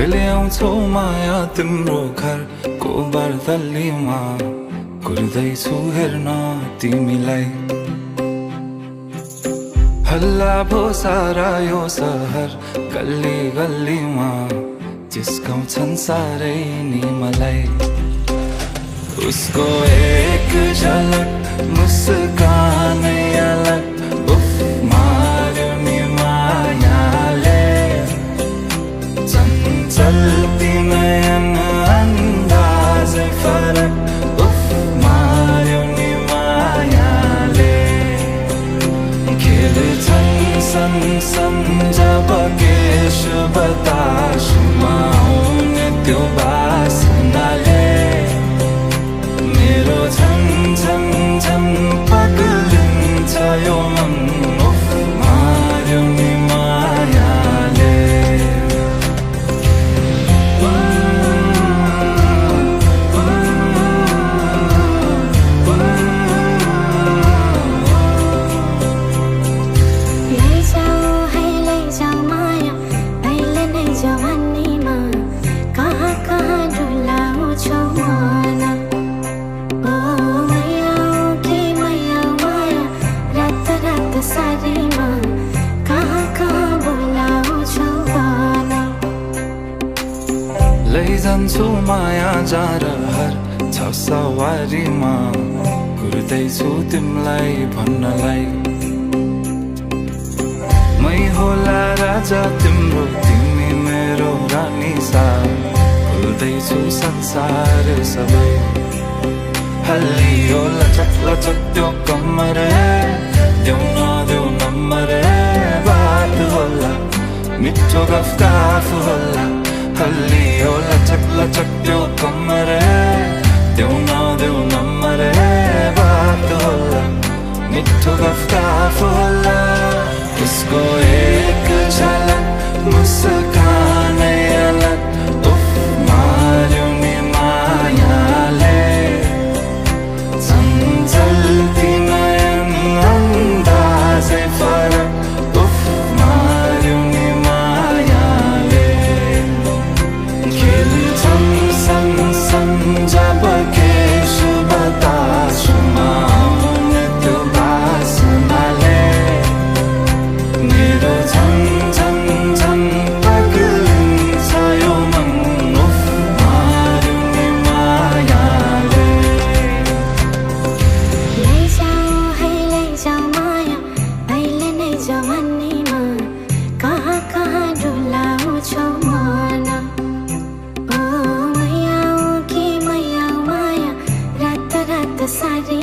कहिले आउँछौ माया तिम्रो घर को बर्दलीमा कुर्दैछु हेर्न तिमीलाई हल्ला भो सारा यो सहर गल्ली गल्लीमा जिस्काउँछन् सारै नि मलाई उसको एक झलक मुस्कानै अलग उफ मार्यो नि मायाले चञ्चल्ती नयन अन्दाजै फरक उफ मार्यो नि मायाले खेल्छन् सन जब केश बतासमा आउने त्यो बासनाले मेरो झन् झन् झन् पगलिन्छ यो मन उफ मार्यो नि मायाले लैजान्छु माया जारहर छ सवारीमा कुर्दैछु तिमीलाई भन्नलाई मै होला राजा तिम्रो तिमी मेरो रानी सा भुल्दैछु संसार सबै हल्लियो लचक लचक त्यो कम्मर देऊ नदेऊ नम्बर बात होला मिठो गफ होला हल्लियो लचक लचक त्यो कम्मर देऊ नदेऊ नम्बर बात होला मिठो गफ होला उसको एक झलक मुस्कानै अलग उफ मार्यो नि मायाले चञ्चल्ती नयन अन्दाजै फरक उफ मार्यो नि मायाले खेल्छन् सन जब केश बतासमा आउने त्यो बासनाले मेरो झन् झन् झन् पगलिन्छ यो मन उफ मार्यो नि मायाले लैजाऊ माया अहिले नै जवानीमा कहाँ कहाँ डुलाउँछौ मन ओ मैया कि मैया माया रात रात सारी